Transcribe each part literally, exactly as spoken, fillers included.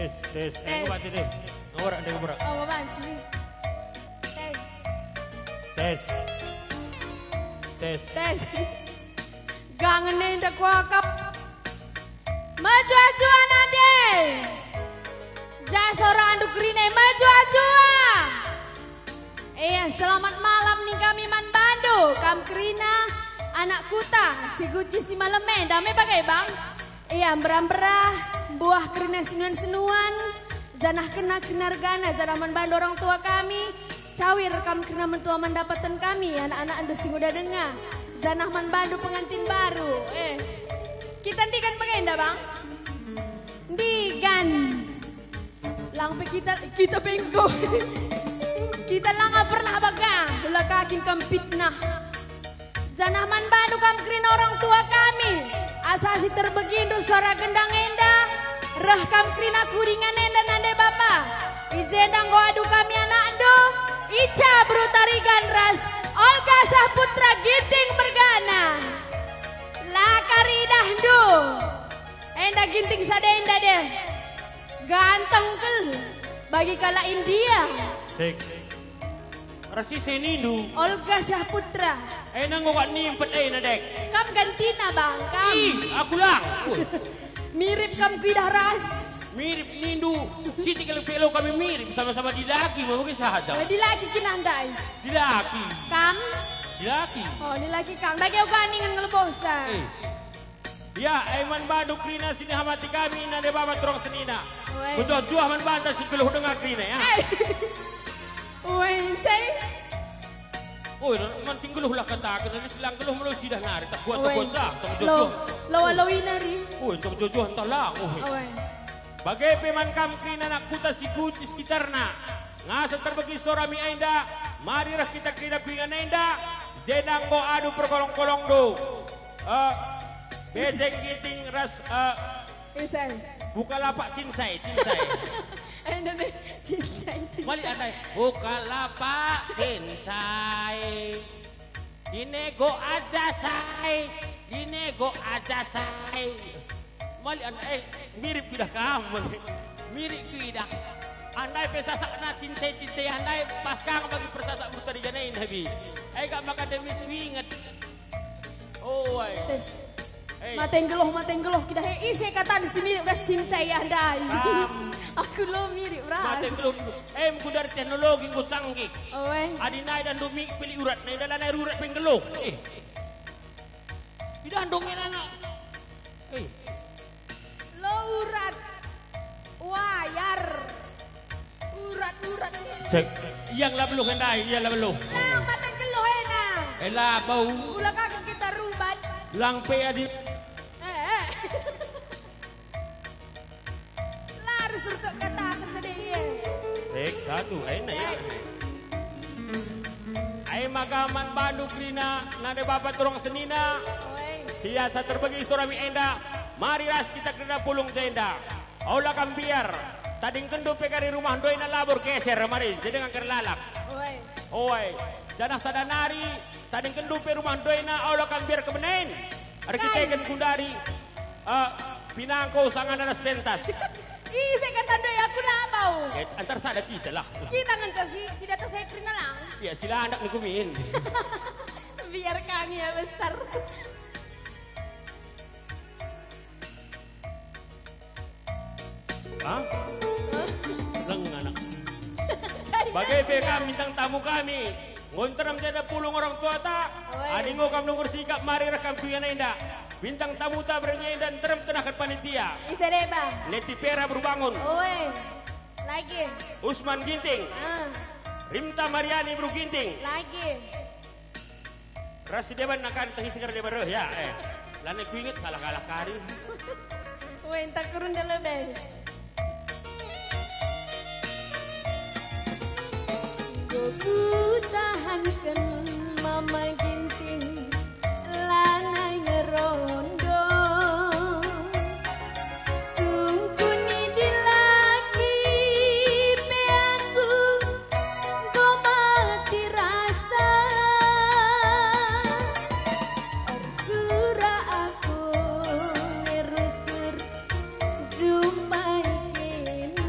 Tes, tes. Eh, Tes. Ngebak, tes. Ngebak, tes, ngebak. Oh, ngebak, tes. Tes. Tes. Tes. Tes. Gangen enda kuakap. Mejuah-juah nande. Ja sorandu kerina e, mejuah-juah. Iya, selamat malam ning kami man bandu, kam kerina anak kuta si guci si malem enda me bage, Bang. Iya, mbera-mbera, mbuah kerina sinuan-sinuan, janah kena kena regana, janah man bandu orang tua kami, cawir kam kerina mentua man dapaten kami, anak-anakndu si nguda denga, janah man bandu pengantin baru. Eh, kita ndigan bagenda, Bang? Ndigan. Lang pe kita, kita pe enggo. Kita langa pernah baga, ula ka kin kam fitnah. Janah man bandu kam kerina orang tua kami, asa si terbegindu suara gendang enda, reh kam kerina kudingan enda nande bapa. I jenda enggo adu kami anakndu, Ica Beru Tarigan ras Olga Saputra Ginting mergana. La kari idahndu. Enda Ginting sada enda deh. Ganteng kal bagi kalak India. Sik. Ras ise nindu? Olga Saputra. Eh, nanggo kak nimpet, eh, nadek. Kam gantina, Bang, kam. Ih, aku lang. Woi. Mirip kam kuidah ras. Mirip nindu. Siti kalau pelo kami mirip, sama-sama dilaki, mau bagi saja. Oh, dilaki kina ndai. Dilaki. Kam? Dilaki. Oh, dilaki kam. Bagi aku ganingan ngelebosa. Eh. Ya, e man bandu kerina si nihamati kami, nande bapa turang senina. Woi. Mejuah-juah man banta si geluh denga kerina, ya. Eh. Woi, Cai. Woi, man si geluh lah kataken, adi si lang geluh melo sidah nari, tak kuat, tak Woi. kuat, tak Lo, mejuah-juah. Lo, lo inari. Woi, tak mejuah-juah, entah lang, woi. Woi. Bage pe man kam kerina anak kuta si guci sekitarna. Ngasa terbegi sora mi enda, mari reh kita kerina kuingan enda, jenda enggo adu perkolong-kolongndu. Eh, Beceng Ginting ras, eh, Isai. Bukalapak Cinsai, Cinsai. Eh, enda deh, Cinsai, Cinsai. Balik andai. Bukalapak Cinsai. Dinego aja, Sai. Dinego aja, Sai. Balik andai, eh, mirip kuidah kam. Mirip kuidah. Andai pe sasakna Cinsai-Cinsai andai pas kang bagi persasak Beru Tarigan e, Nabi. Eh, kak maka demi suinget. Oh, ai. Tes. Eh. Mate nggeluh, mate nggeluh, kuidah e ise katan si mirip ras Cinsai ya ndai. Am. Aku lo mirip ras. Mate nggeluh. Eh, menggunakan teknologi enggo canggih. Oh, eh. Adi nai dan dumi pilih urat, nai dalan air urat pe nggeluh. Eh. Idah dong anak. Eh. Lo urat. Wayar. Urat-urat. Cek. Yang la beluh endai, yang la beluh. Lang mate nggeluh ena. Eh, la bau. Ula kagak kita rubat. Lang pe adi. Eh, eh. Larus rutuk kata aku sedih, ya. Sek, satu, ena ya. Ai maka man bandu kerina, nande bapa turang senina. Oi. Siasa terbegi sora mi enda, mari ras kita kerina pulung jenda. Aula kam biar, tadingkenndu pe kari rumah ndoina labor geser mari, jadi ngangker lalak. Oi. Oi, janah sada nari, tadingkenndu pe rumah ndoina, aula kam biar kebenen. Erkiteken kundari, eh, pinangko sangana ras pentas. Ih, saya kata ndai aku labau. Eh, antar sada kita lah. Kita ngenca si, si data saya kerina lang. Ya, sila anak ni kumin. Biar kami ya besar. Hah? Leng anak. Bage pe kam bintang tamu kami. Enggo nterem jenda pulung orang tuata. Oi. Adi enggo kam nungkur sikap mari reh kam ku ingan enda. Bintang tamuta berngi enda nterem tenahken panitia. Ise deba? Neti Pera Beru Bangun. Oi. Lagi. Usman Ginting. Ah. Rimta Mariani Beru Ginting. Lagi. Ras si deban nakan tehi seger deban reh, ya, eh. Lanai kuinget salah kalah kari. Weh, entah kurun dah lebe. Enggo kutahanken Mama Ginting, lanai ngerondo. Sungkun i dilaki pe aku, enggo mati rasa. Ersura aku ngerusur jumpai kena.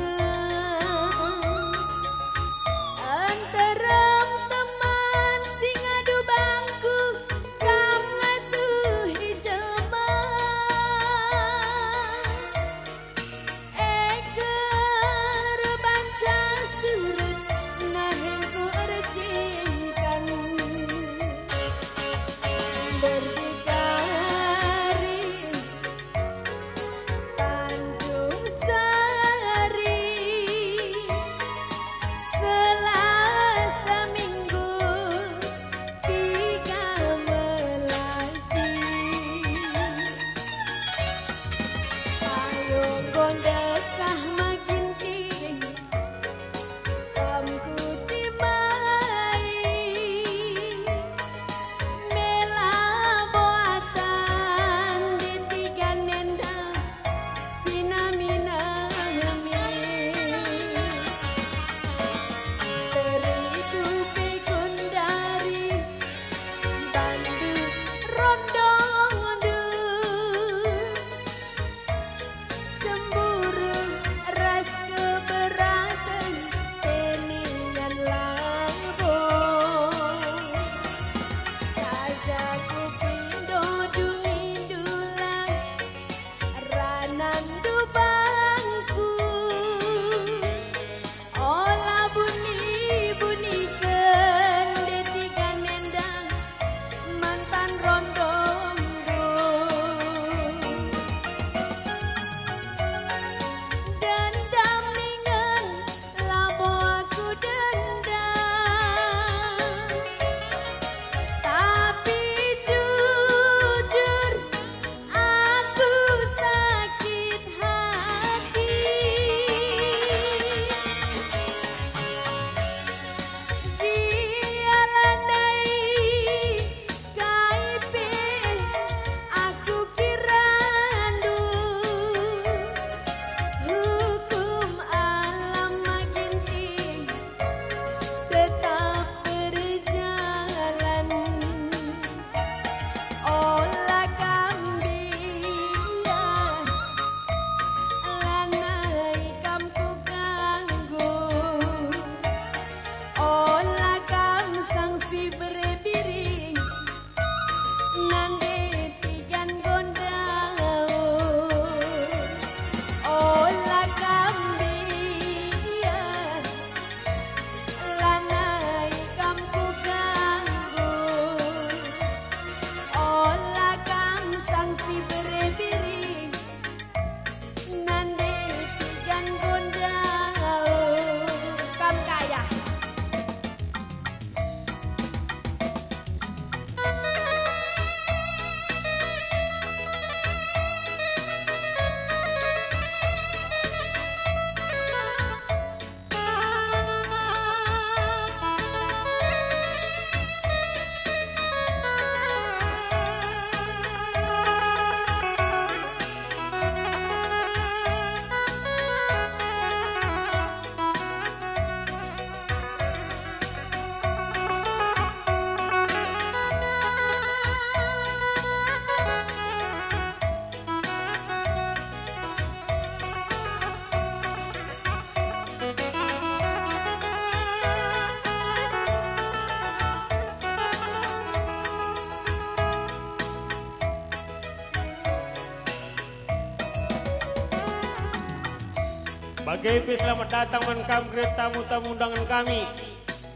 Bage pe selamat datang man kam kerina tamu-tamu undangen kami,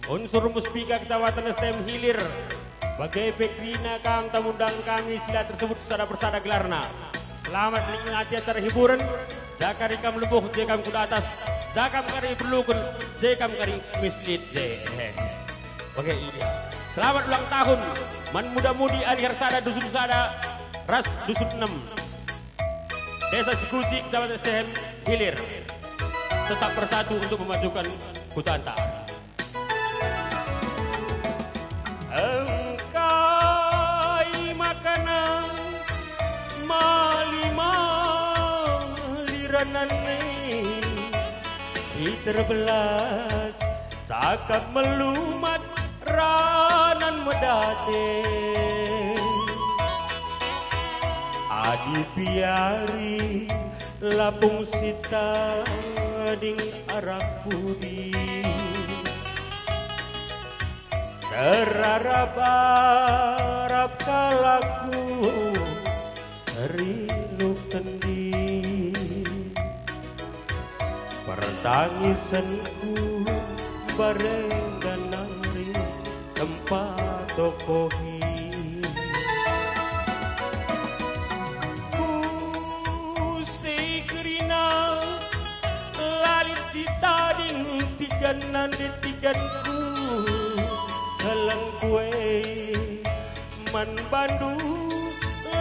unsur Muspika Kecamatan S T M Hilir. Bage pe kerina kam tamu undangen kami si la tersebut sada persada gelarna. Selamat menikmati acara hiburen, ja kari kam leboh, je kam kuda atas, ja kam kari perlukun, je kam kari mislit, je. Bage ia. Selamat ulang tahun man muda-mudi Aliher sada, Dusun sada, ras Dusun enem. Desa Sikuci, Kecamatan S T M Hilir. Tetap bersatu untuk memajukan kutanta. Engkai makana mali-mali ranan e si terbelas, cakap melumat ranan medate. Adi piari lapung si tading arah pudi. Terarap-arap kalakku rindu kendi. Pertangisenku barenda nari tempat tokohi. Ku si kerina lalin si tading tigan nande tiganku, keleng kue man bandu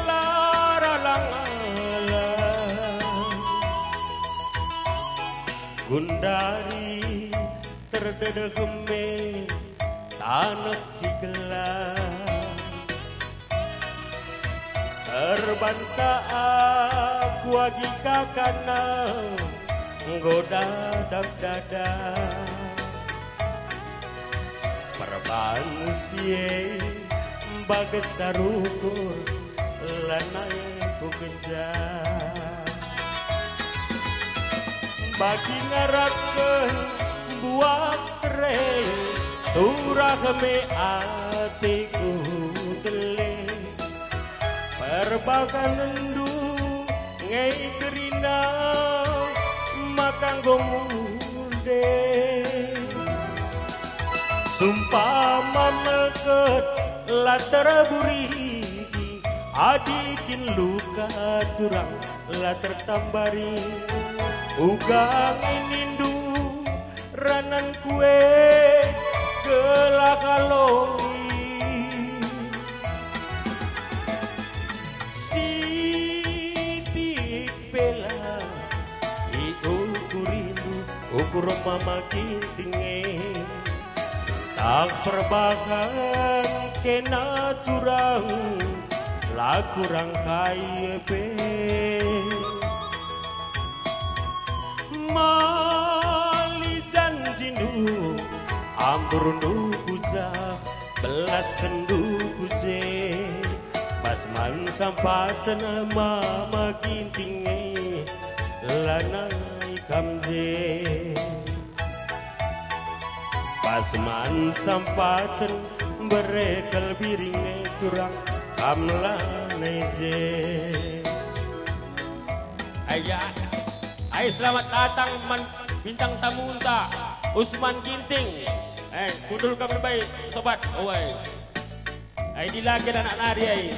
lara langala. Gundari terdedeh me taneh si gelap. Erbansa aku agi kakana enggo dadap dada. Perban si e bagesa rukur lanai kukenca. Bagi ngarapken buah sere, turah me ateku tele. Perbahanenndu nge kerina maka enggo munde. Sumpama melket la terburiti, adi kin luka turang la tertambari. Uga nginindu ranan kue gelah aloi. Sitik pela iukurindu ukur Mama Ginting e. Tak perbahan kena turang, la kurang kai pe. Mali janjindu, amburndu ku jah, belaskenndu ku je. Pas man sampaten Mama Ginting e, lanai kam je. Pas man sampaten bere kal biring e turang, kam lanai je. Ai ya, ai selamat datang man bintang tamunta, Usman Ginting. Eh, kundul kam lebai, sobat. Oi. Ai dilaki anak nari ai.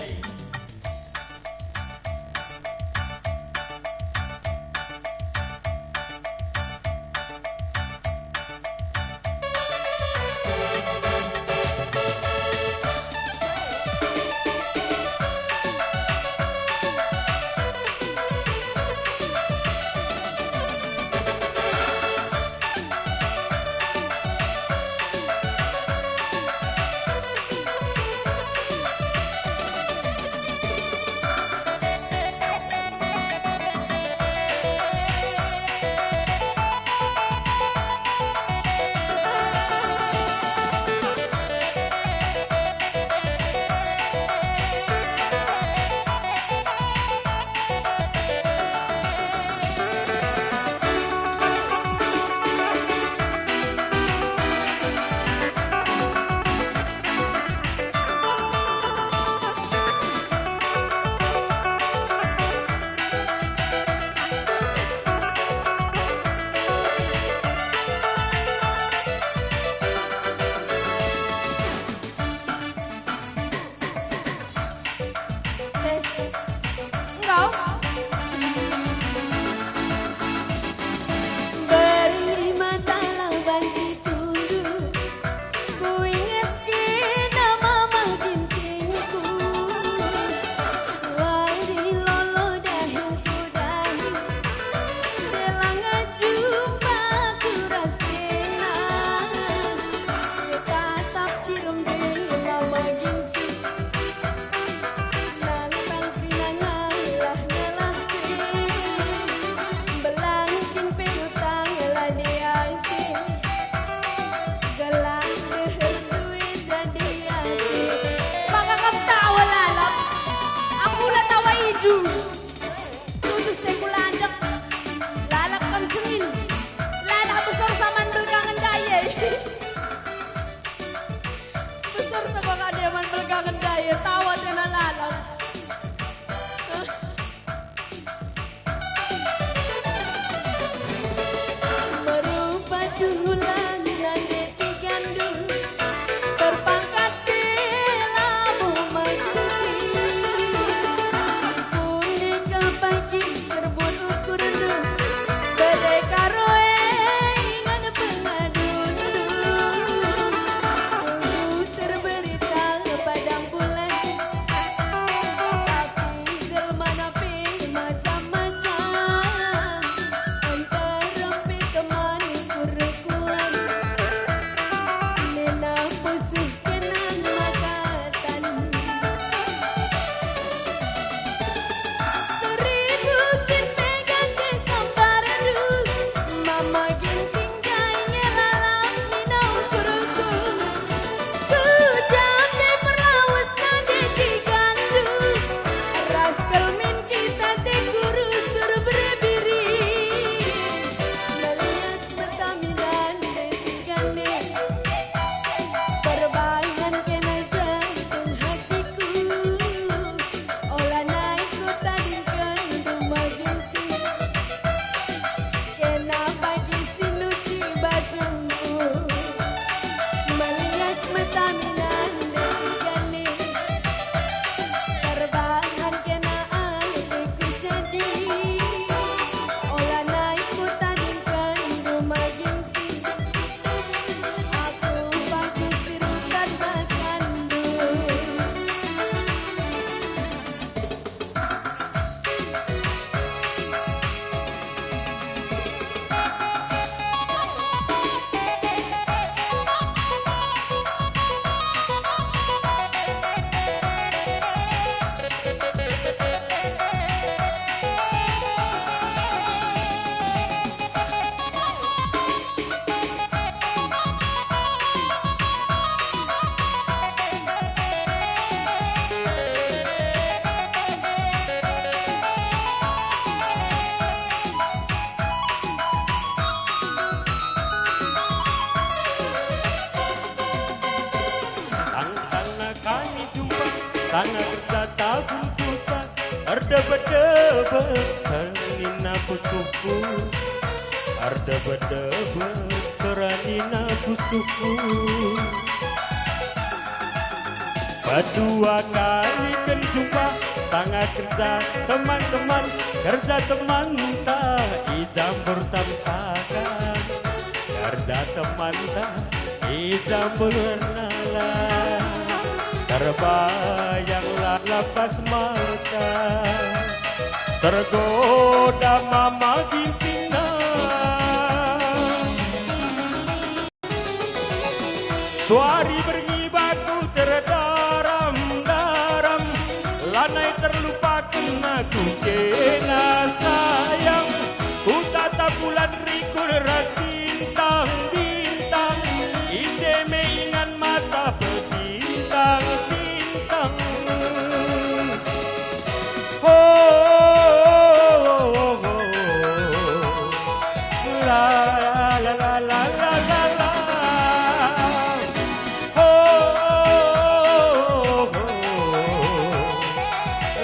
Sanga kerja tahun kuta, erdebet-debet senina pusuhku, erdebet-debet seranina pusuhku. Pedua kali kin jumpa, sanga kerja teman-teman, kerja temanta i Jambur Tamsakan, kerja temanta i Jambur Ernala. Terbayanglah lapas mata, tergoda mama Gintingna. Suari berngi bak ku terdaram-daram, lanai terlupaken aku kena sayang. Ku tatap bulan rikut ras bintang-bintang, ise me ingan mata petintang-tintang. Ho, ho, ho, ho. La, la, la, la, la, la, la. Ho, ho, ho, ho.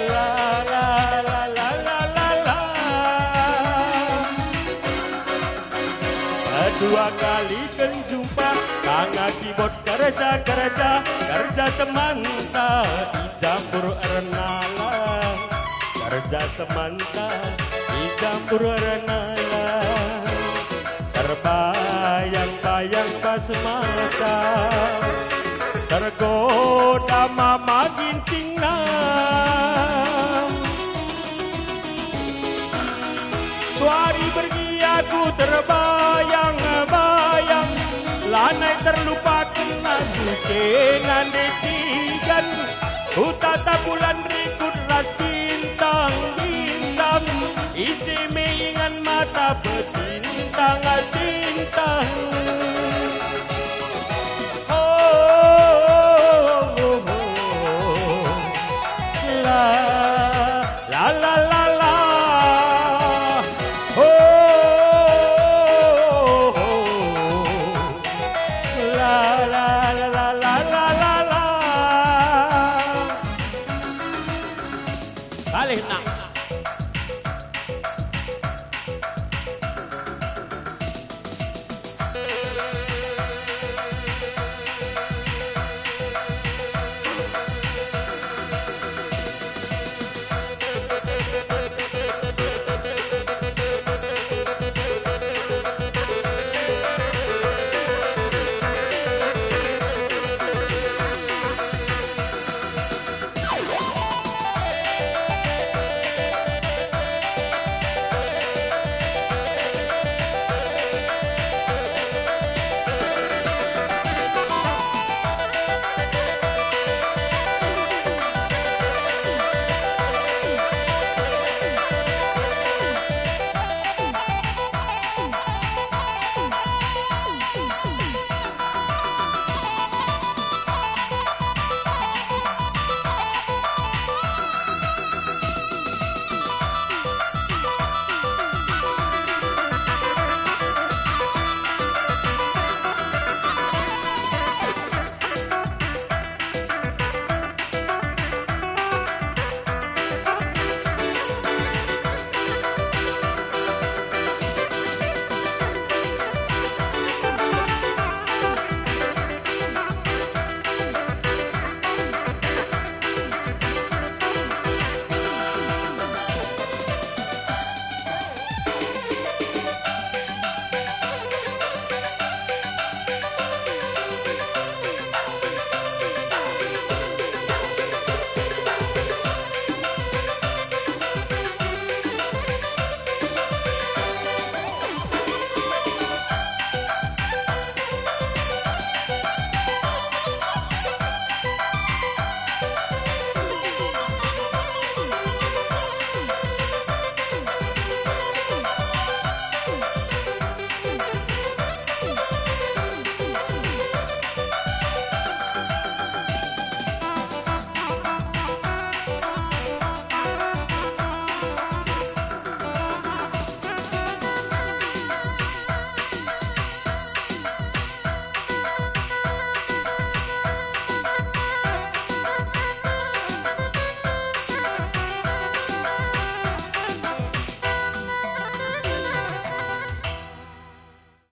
La, la, la, la, la, la, la. Dua kali kin jumpa, kanga kibot kerja-kerja, kerja temanta i Jambur Ernala, kerja temanta i Jambur Ernala. Terbayang-bayang bas mata, tergoda mama Gintingna. Suari berngi aku terbayang-bayang, lanai terlupaken aku kena ndai tigan. Ku tatap bulan rikut ras bintang-bintang, ise me ingan mata petintang-tintang.